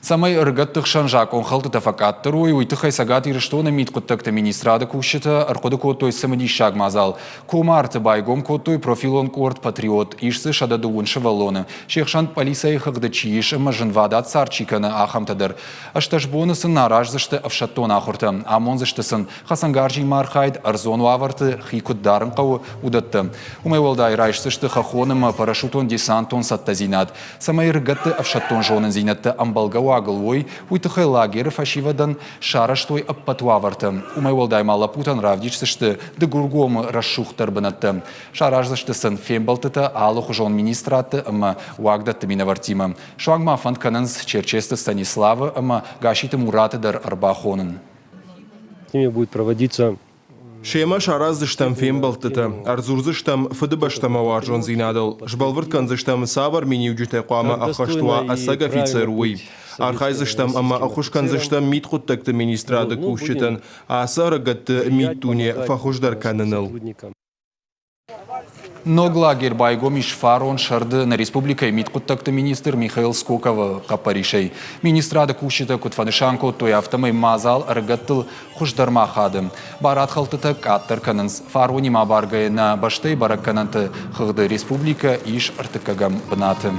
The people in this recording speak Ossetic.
Цӕмӕй ӕрыгӕтты хсӕн закъонхӕлдтытӕ фӕкъаддӕр уой, уый тыххӕй Цӕгат Ирыстоны мидхъуыддӕгты министрады кусджытӕ ӕрхъуыды кодтой цымыдисаг мадзал. Комарты байгом кодтой профилон къорд «Патриот». Ис дзы 130 сывӕллоны. Се хсӕн пъӕлицӕйы хыгъды чи ис ӕмӕ зынвадат цард чи кӕны, ахӕмтӕ дӕр. 18 боны сын араздзысты ӕфсӕддон ахуыртӕ, амондзысты сын, хӕцӕнгарзимӕ архайд, ӕрдзон уавӕрты хи куыд дарын хъӕуы, уыдӕттӕ. Уымӕй уӕлдай райсдзысты хӕххон ӕмӕ парашютон-десантон цӕттӕдзинад. Цӕмӕй ӕрыгӕтты ӕфсӕддон зонындзинӕдтӕ ӕмбӕлгӕ уагыл уой, уый тыххӕй лагеры фӕсивӕдӕн сарӕзтой ӕппӕт уавӕртӕ. Уымӕй уӕлдай ма лӕппутӕн равдисдзысты Дыгургомы рӕсугъддӕр бынӕттӕ. Сараздзысты сын фембӕлдтытӕ алыхуызон министрадты ӕмӕ уагдӕтты минӕвӕрттимӕ. Суанг ма фӕнд кӕнынц Черчесты Станиславы ӕмӕ Гасситы Мураты дӕр ӕрбахонын. С ними будет проводиться Семӕ сараздзыстӕм фембӕлдтытӕ, ӕрдзурдзыстӕм Фыдыбӕстӕмӕ уарзондзинадыл, сбӕлвырд кӕндзыстӕм, цавӕр миниуджытӕ хъуамӕ ӕххӕст уа ӕцӕг офицер, уый. Архайдзыстӕм ӕмӕ ӕххуыс кӕндзыстӕм мидхъуыддӕгты министрады кусджытӕн ацы ӕрыгӕтты миддуне фӕхуыздӕр кӕныныл. Ног лагерь байгом ис фарон сӕрды нӕ республикӕйы мидхъуыддӕгты министр Михаил Скоковы хъӕппӕрисӕй. Министрады кусджытӕ куыд фӕнысан кодтой, афтӕмӕй мадзал ӕрыгӕттыл хуыздӕр ма ахады. Барадхӕлдтытӕ къаддӕр кӕнынц. Фаронимӕ абаргӕйӕ нӕ бӕстӕйы бӕрӕггӕнӕнты хыгъды республикӕ ис ӕртыккӕгӕм бынаты.